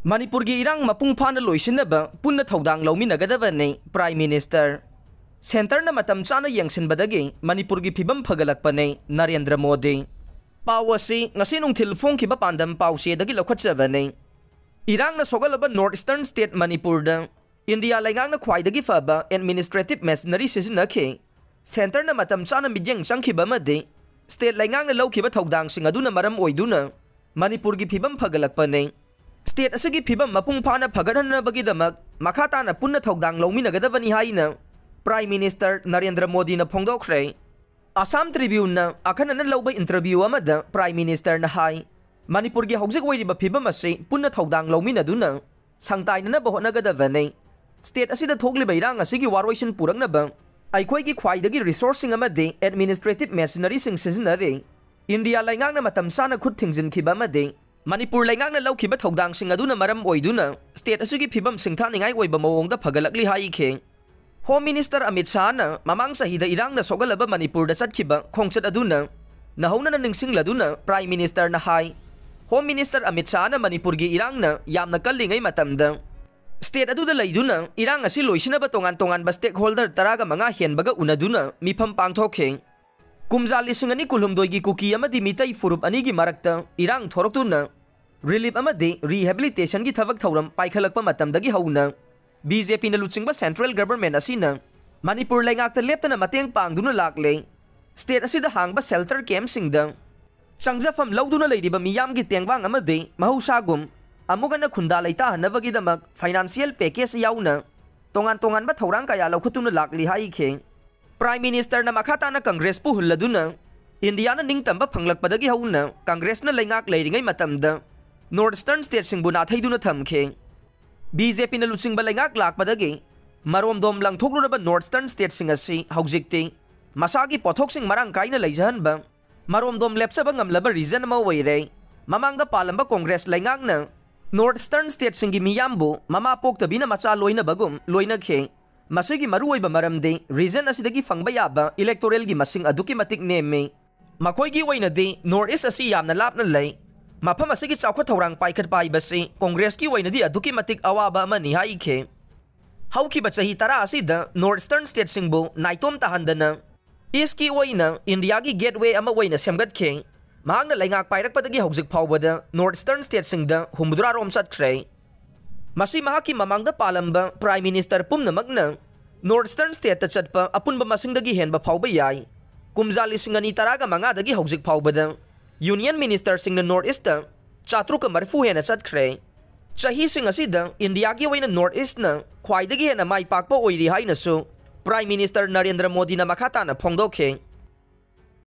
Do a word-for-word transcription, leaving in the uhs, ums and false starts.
ꯃꯅꯤꯄꯨꯔꯒꯤ ꯏꯔꯥꯡ ꯃꯄꯨꯡ ꯐꯥꯅ ꯂꯣꯏꯁꯤꯟꯅꯕ ꯄꯨꯟꯅ ꯊꯧꯗꯥꯡ ꯂꯧꯃꯤꯟꯅꯒꯗꯕꯅꯤ Prime Minister꯫ Centreꯅ ꯃꯇꯝ ꯆꯥꯅ ꯌꯦꯡꯁꯤꯟꯕꯗꯒꯤ ꯃꯅꯤꯄꯨꯔꯒꯤ ꯐꯤꯕꯝ ꯐꯒꯠꯂꯛꯄꯅꯤ ꯅꯔꯦꯟꯗ꯭ꯔ ꯃꯣꯗꯤ꯫ ꯄꯥꯎ ꯑꯁꯤ ꯉꯁꯤ ꯅꯨꯡꯊꯤꯜ ꯐꯣꯡꯈꯤꯕ ꯄꯥꯟꯗꯝ ꯄꯥꯎꯆꯦꯗꯒꯤ ꯂꯧꯈꯠꯆꯕꯅꯤ꯫ ꯏꯔꯥꯡꯅ ꯁꯣꯛꯍꯜꯂꯕ North Eastern State ꯃꯅꯤꯄꯨꯔꯗ ꯏꯟꯗꯤꯌꯥ ꯂꯩꯉꯥꯛꯅ ꯈ꯭ꯋꯥꯏꯗꯒꯤ ꯐꯕ administrative machinery ꯁꯤꯖꯤꯟꯅꯈꯤ꯫ Centreꯅ ꯃꯇꯝ ꯆꯥꯅ ꯃꯤꯠꯌꯦꯡ ꯆꯪꯈꯤꯕ ꯑꯃꯗꯤ state ꯂꯩꯉꯥꯛꯅ ꯂꯧꯈꯤꯕ ꯊꯧꯗꯥꯡꯁꯤꯡ ꯑꯗꯨꯅ ꯃꯔꯝ ꯑꯣꯏꯗꯨꯅ ꯃꯅꯤꯄꯨꯔꯒꯤ ꯐꯤꯕꯝ ꯐꯒꯠꯂꯛꯄꯅꯤ꯫ State ꯑꯁꯤꯒꯤ ꯐꯤꯕꯝ ꯃꯄꯨꯡ ꯐꯥꯅ ꯐꯒꯠꯍꯟꯅꯕꯒꯤꯗꯃꯛ ꯃꯈꯥ ꯇꯥꯅ ꯄꯨꯟꯅ ꯊꯧꯗꯥꯡ ꯂꯧꯃꯤꯟꯅꯒꯗꯕꯅꯤ ꯍꯥꯏꯅ Prime Minister ꯅꯔꯦꯟꯗ꯭ꯔ ꯃꯣꯗꯤꯅ ꯐꯣꯡꯗꯣꯛꯈ꯭ꯔꯦ꯫ Assam Tribuneꯅ ꯑꯈꯟꯅꯅ ꯂꯧꯕ interview ꯑꯃꯗ Prime Ministerꯅ ꯍꯥꯏ, ꯃꯅꯤꯄꯨꯔꯒꯤ ꯍꯧꯖꯤꯛ ꯑꯣꯏꯔꯤꯕ ꯐꯤꯕꯝ ꯑꯁꯤ ꯄꯨꯟꯅ ꯊꯧꯗꯥꯡ ꯂꯧꯃꯤꯟꯅꯗꯨꯅ ꯁꯪꯇꯥꯏꯅꯅꯕ ꯍꯣꯠꯅꯒꯗꯕꯅꯤ꯫ State ꯑꯁꯤꯗ ꯊꯣꯛꯂꯤꯕ ꯏꯔꯥꯡ ꯑꯁꯤꯒꯤ ꯋꯥꯔꯣꯏꯁꯤꯟ ꯄꯨꯔꯛꯅꯕ ꯑꯩꯈꯣꯏꯒꯤ ꯈ꯭ꯋꯥꯏꯗꯒꯤ resourceꯁꯤꯡ ꯑꯃꯗꯤ administrative machineryꯁꯤꯡ ꯁꯤꯖꯤꯟꯅꯔꯤ꯫ ꯏꯟꯗꯤꯌꯥ ꯂꯩꯉꯥꯛꯅ ꯃꯇꯝ ꯆꯥꯅ ꯈꯨꯠ ꯊꯤꯡꯖꯤꯟꯈꯤꯕ ꯑꯃꯗꯤ ꯃꯅꯤꯄꯨꯔ ꯂꯩꯉꯥꯛꯅ ꯂꯧꯈꯤꯕ ꯊꯧꯗꯥꯡꯁꯤꯡ ꯑꯗꯨꯅ ꯃꯔꯝ ꯑꯣꯏꯗꯨꯅ state ꯑꯁꯤꯒꯤ ꯐꯤꯕꯝ ꯁꯤꯡꯊꯥꯅꯤꯡꯉꯥꯏ ꯑꯣꯏꯕ ꯃꯑꯣꯡꯗ ꯐꯒꯠꯂꯛꯂꯤ ꯍꯥꯏꯈꯤ꯫ Home Minister ꯑꯃꯤꯠ ꯁꯥꯍꯅ ꯃꯃꯥꯡ ꯆꯍꯤꯗ ꯏꯔꯥꯡꯅ ꯁꯣꯛꯍꯜꯂꯕ ꯃꯅꯤꯄꯨꯔꯗ ꯆꯠꯈꯤꯕ ꯈꯣꯡꯆꯠ ꯑꯗꯨꯅ ꯅꯧꯍꯧꯅꯅ ꯅꯤꯡꯁꯤꯡꯂꯗꯨꯅ Prime Ministerꯅ ꯍꯥꯏ, Home Minister ꯑꯃꯤꯠ ꯁꯥꯍꯅ ꯃꯅꯤꯄꯨꯔꯒꯤ ꯏꯔꯥꯡꯅ ꯌꯥꯝꯅ ꯀꯜꯂꯤꯉꯩ ꯃꯇꯝꯗ state ꯑꯗꯨꯗ ꯂꯩꯗꯨꯅ ꯏꯔꯥꯡ ꯑꯁꯤ ꯂꯣꯏꯁꯤꯟꯅꯕ ꯇꯣꯉꯥꯟ ꯇꯣꯉꯥꯟꯕ stakeholder ꯇꯔꯥꯒ ꯃꯉꯥ ꯍꯦꯟꯕꯒ ꯎꯅꯗꯨꯅ ꯃꯤꯐꯝ ꯄꯥꯡꯊꯣꯛꯈꯤ꯫ ꯀꯨꯝꯖꯥ ꯂꯤꯁꯤꯡ ꯑꯅꯤ ꯀꯨꯟꯍꯨꯝꯗꯣꯏꯒꯤ ꯀꯨꯀꯤ ꯑꯃꯗꯤ ꯃꯤꯇꯩ ꯐꯨꯔꯨꯞ ꯑꯅꯤꯒꯤ ꯃꯔꯛꯇ ꯏꯔꯥꯡ ꯊꯣꯔꯛꯇꯨꯅ relief ꯑꯃꯗꯤ rehabilitationꯒꯤ ꯊꯕꯛ ꯊꯧꯔꯝ ꯄꯥꯏꯈꯠꯂꯛꯄ ꯃꯇꯝꯗꯒꯤ ꯍꯧꯅ BJPꯅ ꯂꯨꯆꯤꯡꯕ central government ꯑꯁꯤꯅ ꯃꯅꯤꯄꯨꯔ ꯂꯩꯉꯥꯛꯇ ꯂꯦꯞꯇꯅ ꯃꯇꯦꯡ ꯄꯥꯡꯗꯨꯅ ꯂꯥꯛꯂꯦ꯫ State ꯑꯁꯤꯗ ꯍꯥꯡꯕ shelter campꯁꯤꯡꯗ ꯆꯪꯖꯐꯝ ꯂꯧꯗꯨꯅ ꯂꯩꯔꯤꯕ ꯃꯤꯌꯥꯝꯒꯤ ꯇꯦꯡꯕꯥꯡ ꯑꯃꯗꯤ ꯃꯍꯧꯁꯥꯒꯨꯝ ꯑꯃꯨꯛ ꯍꯟꯅ ꯈꯨꯟꯗꯥ ꯂꯩꯇꯥꯍꯟꯅꯕꯒꯤꯗꯃꯛ financial package ꯌꯥꯎꯅ ꯇꯣꯉꯥꯟ ꯇꯣꯉꯥꯟꯕ ꯊꯧꯔꯥꯡ ꯀꯌꯥ ꯂꯧꯈꯠꯇꯨꯅ ꯂꯥꯛꯂꯤ ꯍꯥꯏꯈꯤ꯫ Prime Ministerꯅ ꯃꯈꯥ ꯇꯥꯅ Congressꯄꯨ ꯍꯨꯜꯂꯗꯨꯅ ꯏꯟꯗꯤꯌꯥꯅ ꯅꯤꯡꯇꯝꯕ ꯐꯪꯂꯛꯄꯗꯒꯤ ꯍꯧꯅ Congressꯅ ꯂꯩꯉꯥꯛ ꯂꯩꯔꯤꯉꯩ ꯃꯇꯝꯗ North Eastern stateꯁꯤꯡꯕꯨ ꯅꯥꯊꯩꯗꯨꯅ ꯊꯝꯈꯤ꯫ BJPꯅ ꯂꯨꯆꯤꯡꯕ ꯂꯩꯉꯥꯛ ꯂꯥꯛꯄꯗꯒꯤ ꯃꯔꯣꯝꯗꯣꯝ ꯂꯪꯊꯣꯛꯂꯨꯔꯕ North Eastern stateꯁꯤꯡ ꯑꯁꯤ ꯍꯧꯖꯤꯛꯇꯤ ꯃꯁꯥꯒꯤ ꯄꯣꯠꯊꯣꯛꯁꯤꯡ ꯃꯔꯥꯡ ꯀꯥꯏꯅ ꯂꯩꯖꯍꯟꯕ, ꯃꯔꯣꯝꯗꯣꯝ ꯂꯦꯞꯆꯕ ꯉꯝꯂꯕ region ꯑꯃ ꯑꯣꯏꯔꯦ꯫ ꯃꯃꯥꯡꯗ ꯄꯥꯜꯂꯝꯕ Congress ꯂꯩꯉꯥꯛꯅ North Eastern stateꯁꯤꯡꯒꯤ ꯃꯤꯌꯥꯝꯕꯨ ꯃꯃꯥ ꯄꯣꯛꯇꯕꯤꯅ ꯃꯆꯥ ꯂꯣꯏꯅꯕꯒꯨꯝ ꯂꯣꯏꯅꯈꯤ꯫ ꯃꯁꯤꯒꯤ ꯃꯔꯨꯑꯣꯏꯕ ꯃꯔꯝꯗꯤ region ꯑꯁꯤꯗꯒꯤ ꯐꯪꯕ ꯌꯥꯕ electoralꯒꯤ ꯃꯁꯤꯡ ꯑꯗꯨꯛꯀꯤ ꯃꯇꯤꯛ ꯅꯦꯝꯃꯤ꯫ ꯃꯈꯣꯏꯒꯤ ꯑꯣꯏꯅꯗꯤ North East ꯑꯁꯤ ꯌꯥꯝꯅ ꯂꯥꯞꯅ ꯂꯩ꯫ ꯃꯐꯝ ꯑꯁꯤꯒꯤ ꯆꯥꯎꯈꯠ ꯊꯧꯔꯥꯡ ꯄꯥꯏꯈꯠꯄ ꯍꯥꯏꯕꯁꯤ ꯀꯣꯡꯒ꯭ꯔꯦꯁꯀꯤ ꯑꯣꯏꯅꯗꯤ ꯑꯗꯨꯛꯀꯤ ꯃꯇꯤꯛ ꯑꯋꯥꯕ ꯑꯃꯅꯤ ꯍꯥꯏꯈꯤ꯫ ꯍꯧꯈꯤꯕ ꯆꯍꯤ ꯇꯔꯥ ꯑꯁꯤꯗ North Eastern stateꯁꯤꯡꯕꯨ ꯅꯥꯏꯇꯣꯝ ꯇꯥꯍꯟꯗꯅ Eastꯀꯤ ꯑꯣꯏꯅ ꯏꯟꯗꯤꯌꯥꯒꯤ gateway ꯑꯃ ꯑꯣꯏꯅ ꯁꯦꯝꯒꯠꯈꯤ꯫ ꯃꯍꯥꯛꯅ ꯂꯩꯉꯥꯛ ꯄꯥꯏꯔꯛꯄꯗꯒꯤ ꯍꯧꯖꯤꯛ ꯐꯥꯎꯕꯗ North Eastern stateꯁꯤꯡꯗ ꯍꯨꯝꯐꯨꯇꯔꯥ ꯔꯣꯝ ꯆꯠꯈ꯭ꯔꯦ꯫ ꯃꯁꯤ ꯃꯍꯥꯛꯀꯤ ꯃꯃꯥꯡꯗ ꯄꯥꯜꯂꯝꯕ Prime Minister ꯄꯨꯝꯅꯃꯛꯅ North Eastern stateꯇ ꯆꯠꯄ ꯑꯄꯨꯟꯕ ꯃꯁꯤꯡꯗꯒꯤ ꯍꯦꯟꯕ ꯐꯥꯎꯕ ꯌꯥꯏ꯫ ꯀꯨꯝꯖꯥ ꯂꯤꯁꯤꯡ ꯑꯅꯤ ꯇꯔꯥꯒ ꯃꯉꯥꯗꯒꯤ ꯍꯧꯖꯤꯛ ꯐꯥꯎꯕꯗ Union ministerꯁꯤꯡꯅ North Eastꯇ ꯆꯥꯇ꯭ꯔꯨꯛꯀ ꯃꯔꯤꯐꯨ ꯍꯦꯟꯅ ꯆꯠꯈ꯭ꯔꯦ꯫ ꯆꯍꯤꯁꯤꯡ ꯑꯁꯤꯗ ꯏꯟꯗꯤꯌꯥꯒꯤ ꯑꯣꯏꯅ North Eastꯅ ꯈ꯭ꯋꯥꯏꯗꯒꯤ ꯍꯦꯟꯅ ꯃꯥꯏ ꯄꯥꯛꯄ ꯑꯣꯏꯔꯤ ꯍꯥꯏꯅꯁꯨ Prime Minister ꯅꯔꯦꯟꯗ꯭ꯔ ꯃꯣꯗꯤꯅ ꯃꯈꯥ ꯇꯥꯅ ꯐꯣꯡꯗꯣꯛꯈꯤ꯫